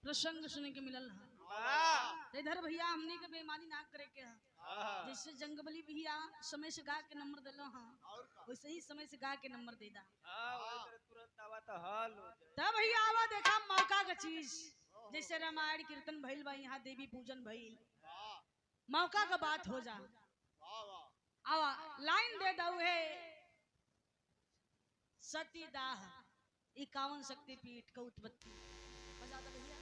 प्रसंग सुने के मिलल है। वाह। इधर भैया हमनी के बेईमानी ना करे के है। हाँ। जैसे जंगबली भैया समय से गा के नंबर दिलो हाँ, और का? वैसे ही समय से गा के नंबर दे दा। हाँ, वही तरह तुरंत आवा तो हल हो जाए। तब भैया आवा देखा मौका का चीज, जैसे रामायण कीर्तन भइल बा, यहाँ देवी पूजन भइल, वाह मौका का बात हो जा। वाह वाह। आवा लाइन दे दऊ है सतीदाह 51 शक्ति पीठ का उत्पत्ति। बजा दो भैया।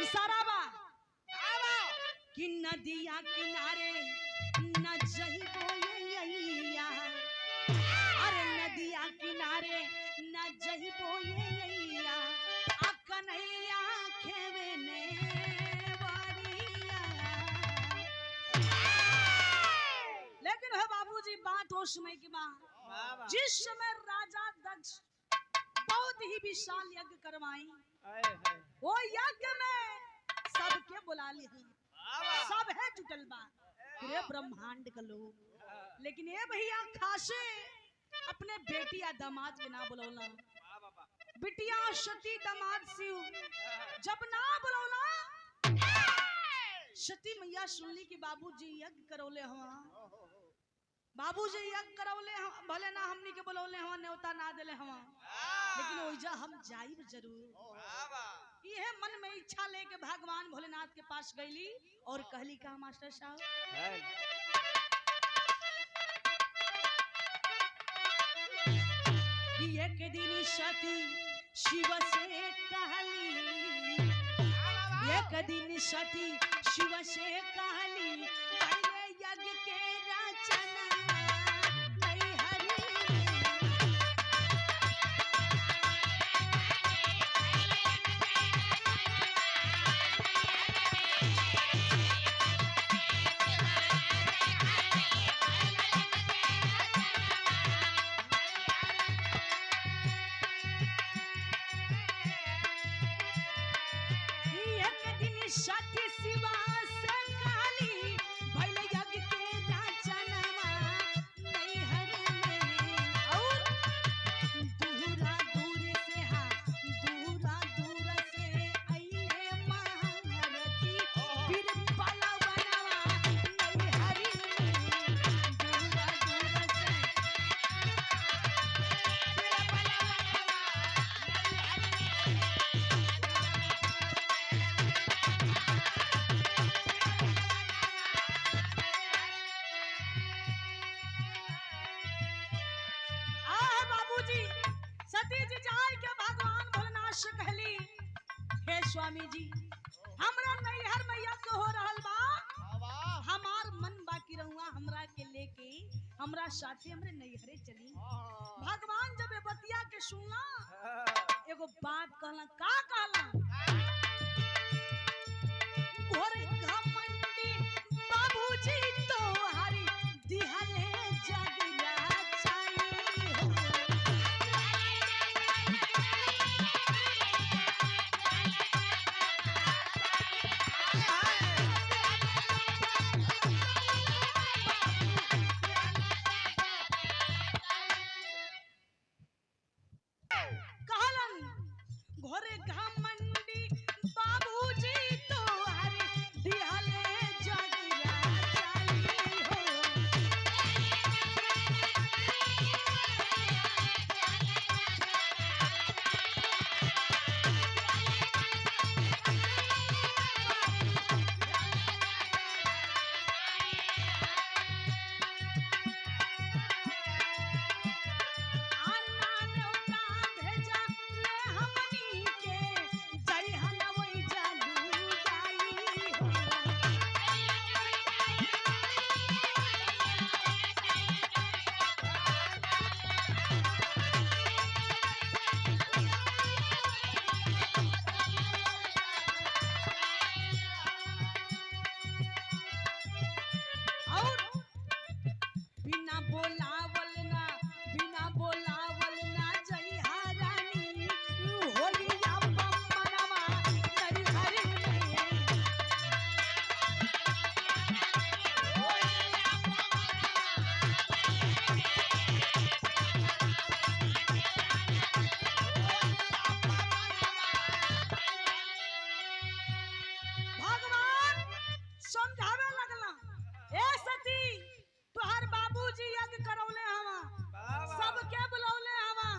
इशारा बा कि नदिया किनारे न जइबो ये, अरे नदिया किनारे न जइबो ये, आ कन्हैया खेवे ने वरिया। लेकिन है बाबूजी बात वो समय की बात, वाह वाह। जिस समय राजा दक्ष बहुत ही विशाल यज्ञ करवाई, आए हाय। वो यज्ञ में सबके बुला ली, वाह वाह। सब है जुटल बा पूरे ब्रह्मांड का लोग। लेकिन ये भैया खासे अपने बेटी या दामाद के ना बुलौला। वाह वाह वाह। बिटिया सती दामाद शिव जब ना बुलौला, सती मैया सुनली कि बाबूजी यज्ञ करौले हवा, बाबूजी यज्ञ करौले हवा, भले ना हमनी के बुलौले हवा, न्योता ना देले हवा, लेकिन ओइजा हम जाइब जरूर। वाह वाह। यह मन में इच्छा लेके भगवान भोलेनाथ के पास गईली और कहली का मास्टर साहब हाय। कि एक दिन सती शिव से कहली, एक दिन सती शिव से कहली, पहले यज्ञ के रचना नैहरी। एक दिन सती शिवा से कहली, भैले यज्ञ के रचना नैहर में। और दूरा दूर से, हाँ दूरा दूर से अइले महारथी, फिर पलवनवा नैहर में। दूरा दूर से फिर पलवनवा नैहर में। आह बाबूजी सती जी जाय के भगवान भोलेनाथ से कहली, हे स्वामी जी हमरा नैहर में यज्ञ हो रहल बा, वाह वाह। हमार मन बाकी रहुआ हमरा के लेके हमरा साथे हमरे नैहरे चली। हाँ। भगवान जब ए बतिया के सुनला, हाँ। एगो बात कहला, का कहला, घोर घमंडी बाबूजी तोहारी दिहले जगला चाई हो। कहलन घोरे घमंडी भगवान समझावे लगला, ए सती, तोहर बाबूजी यज्ञ करौले हवा, सबके बुलौले हवा,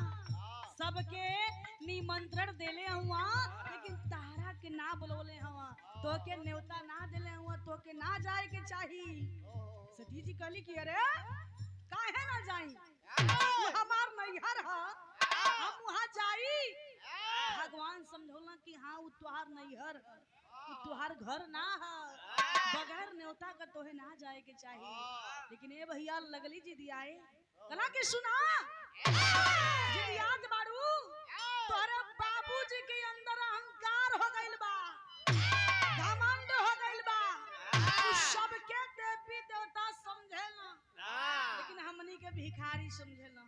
सबके निमंत्रण देले हुआ, लेकिन तारा के ना बुलौले हवा, तो के न्योता ना देले हुआ, तो के ना जाए के चाही। सती जी कहली कि अरे काहे ना जाई, उ हमार नैहर ह, हम वहां जाई। भगवान समझौला कि हाँ उ तोहार नैहर ह, उ तोहार घर ना ह, बगैर न्योता का तोहे ना जाए के चाही। लेकिन ए भैया लगली जी दियाए, कला के सुना जिदियात बारू, तोहरे बाबूजी के अंदर अहंकार हो गइल बा, घमंड हो गइल बा, उ सबके देवी देवता समझेला, लेकिन हमनी के भिखारी समझेला,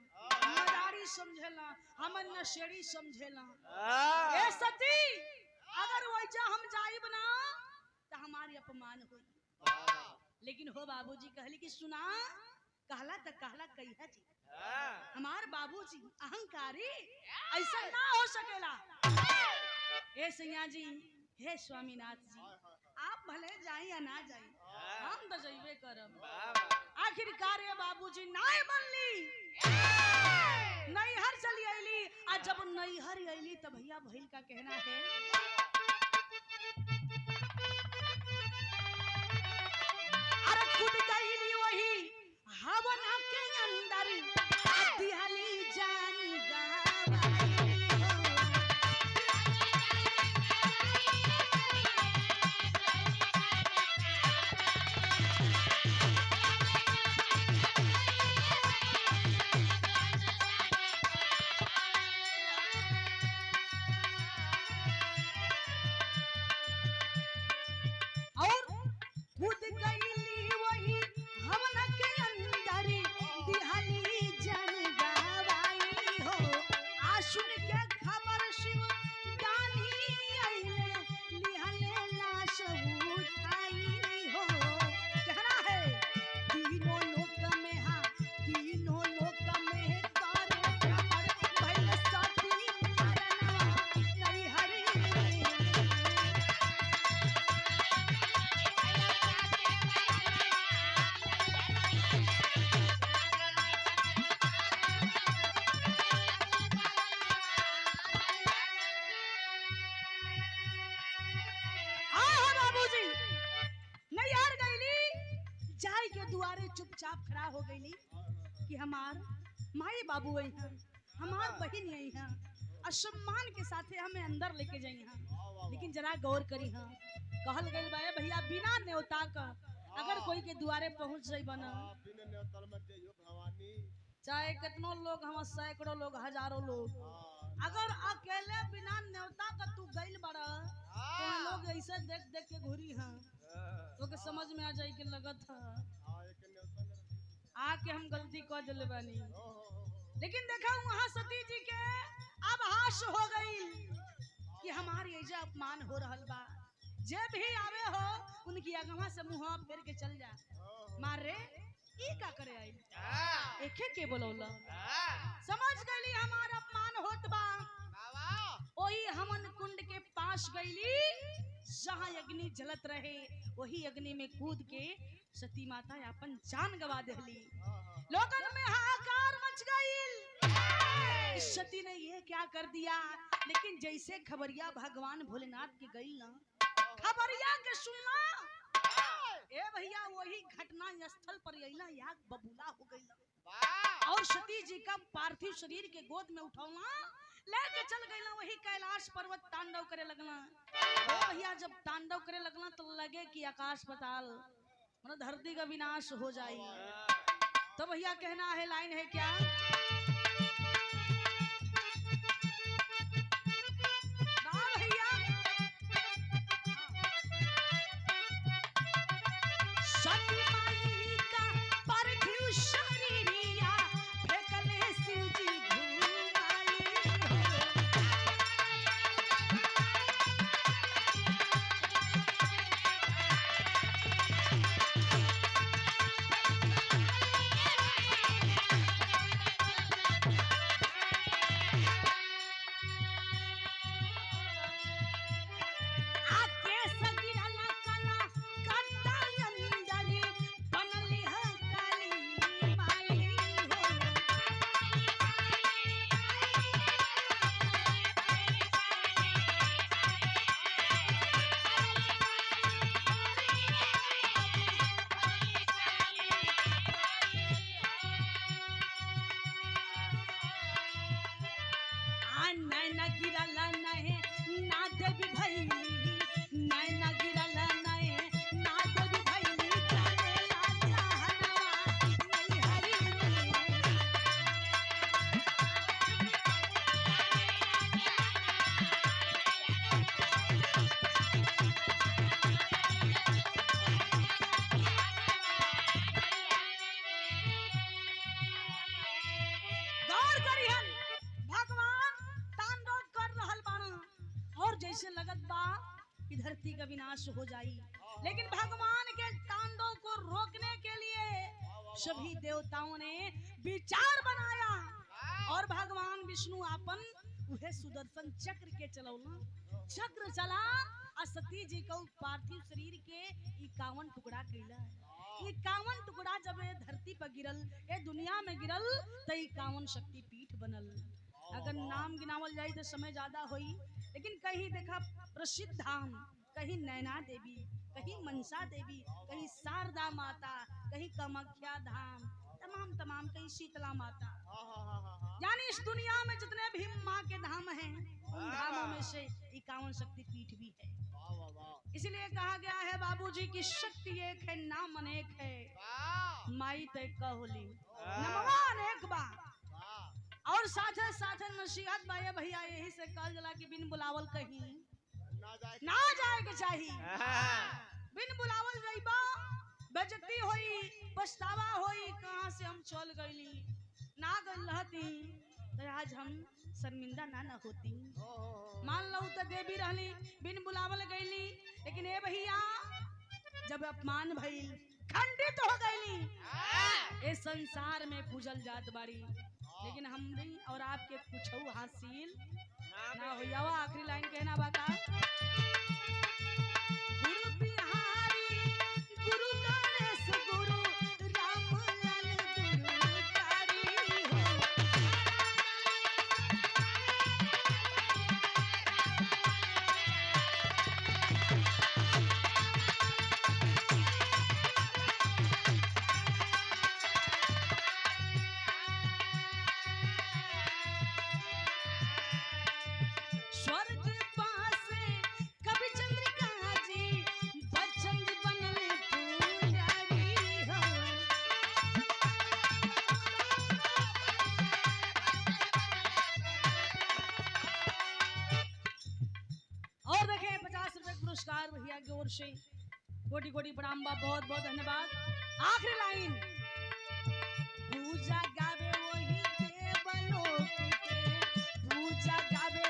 मदारी समझेला, हमन नशेड़ी समझेला। ए सती, अगर वैजा हम जाइब ना तो हमारी अपमान होई। लेकिन हो बाबूजी कहली कि सुना, कहला त कहला कहिया जी, हमार बाबूजी अहंकारी ऐसा ना हो सकेला। ए सैया जी, हे स्वामीनाथ जी, आप भले जाई या ना जाई, हम तो जइबे करब। आखिरकार ये बाबूजी नाय बनली, नैहर चली अली। आ जब नैहर अली तो भैया भइल का कहना है, अरे खुद गईली वही हवन के अंदर, दिहली जान गवाई हो। और कूद गईली वही हवन के अंदर, दिहली जन गवाई हो। आसुन के खबर शिव दानी अइले, लिहले लाश उठाई हो। कहना है तीनों लोक में, हाँ तीनों लोक में करे खबर भइल सती मरनवा नैहरी में। हाँ बाबूजी नैहर गईली, जाय के दुआरे चुपचाप खड़ा हो गईली कि हमार माई बाबू आई हैं, हमार बहन आई हैं, असम्मान के साथे हमें अंदर लेके जाई हैं। लेकिन जरा गौर करी हाँ, कहल गइल बा ए भैया बिना न्योता का अगर कोई के दुआरे पहुंच जाई ना, बिना न्योतल मत जइयो भवानी। चाहे कितनो लोग हम, सैकड़ों लोग, हजारों लोग, अगर अकेले बिना न्योता का तू गइल बड़ा तो लोग ऐसे देख देख के घूरी हैं, तो के समझ में आ जाई के लगत है एक न्योता न आके हम गलती कर दिले बानी। लेकिन देखा वहां सती जी के आभास हो गई कि हमारी ऐजा अपमान हो रहल बा, जे भी आवे हो उनकी अगवा से मुंह फेर के चल जा। मार रे ई का करे आई, एके के बोलौला, समझ गईली हमार अपमान होत बा। ओही हमन कुंड के पास गईली जहाँ अग्नि जलत रहे, वही अग्नि में कूद के सती माता अपन जान गवा देली। लोगन में हाहाकार मच गई, इस सती ने ये क्या कर दिया। लेकिन जैसे खबरिया भगवान भोलेनाथ के गई ना, खबरिया के सुनला ए भैया, वही घटना स्थल पर अइला, याग बबूला हो गई और सती जी का पार्थिव शरीर के गोद में उठौला लेके चल गईला वही कैलाश पर्वत तांडव करे लगला। ओ भैया जब तांडव करे लगला तो लगे कि आकाश पताल मतलब धरती का विनाश हो जाई। तो भैया कहना है, लाइन है क्या, वाह भैया, सती माई का पार्थिव शरीरिया फेंकले शिव जी घुमाई हो। आके सगिरला धरती का विनाश हो जाई। लेकिन भगवान के तांडव को रोकने के लिए सभी देवताओं ने विचार बनाया और भगवान विष्णु आपन उहे सुदर्शन चक्र के चलौला। चक्र चला आ सती जी को पार्थिव शरीर के 51 टुकड़ा कैला। 51 टुकड़ा जब ये धरती पर गिरल, ये दुनिया में गिरल, तो 51 शक्ति पीठ बनल। अगर नाम गिनावल जाए तो समय ज्यादा होई, लेकिन कहीं देखा प्रसिद्ध धाम, कहीं नैना देवी, कहीं मनसा देवी, कहीं शारदा माता, कहीं कामाख्या धाम, तमाम तमाम, कहीं शीतला माता। हाँ हाँ हाँ हाँ हाँ। यानी इस दुनिया में जितने भी माँ के धाम हैं, उन धामों में से 51 शक्ति पीठ भी है। वाह वाह वाह। इसलिए कहा गया है बाबूजी की शक्ति एक है, नाम अनेक है। वाह माई तय कहोली नमवा अनेक बा। वाह। और साथे साथे नसीहत बा ये भैया, यही से कहल जला कि बिन बुलावल कहीं ना जाए। ना जाए के चाही। बिन बुलावल जाइबा बेजती होई, पछतावा होई, कहाँ से हम चल गईली, ना गइल रहती तो आज हम शर्मिंदा ना ना होती। हो हो हो। मान लो तो देवी रहली, बिन बुलावल गईली, लेकिन ए भैया जब अपमान भइल, खंडित हो गईली, ए संसार में पूजल जात बाड़ी, लेकिन हमरी और आपके कुछ हासिल ना हो। आखिरी लाइन कहना बाका, गुरु बिहारी गुरु गणेश गुरु राम लाल गुरु कारी हो। स्वर्ग पासे कवि चंद्रिका जी बच्चन जी बनल पुजारी हो। और देखें 50 रुपए का पुरस्कार भैया की ओर से, कोटि कोटि प्रणाम बा, बहुत बहुत धन्यवाद। आखिरी लाइन, पूजा गावे वही देवलोक के, पूजा गावे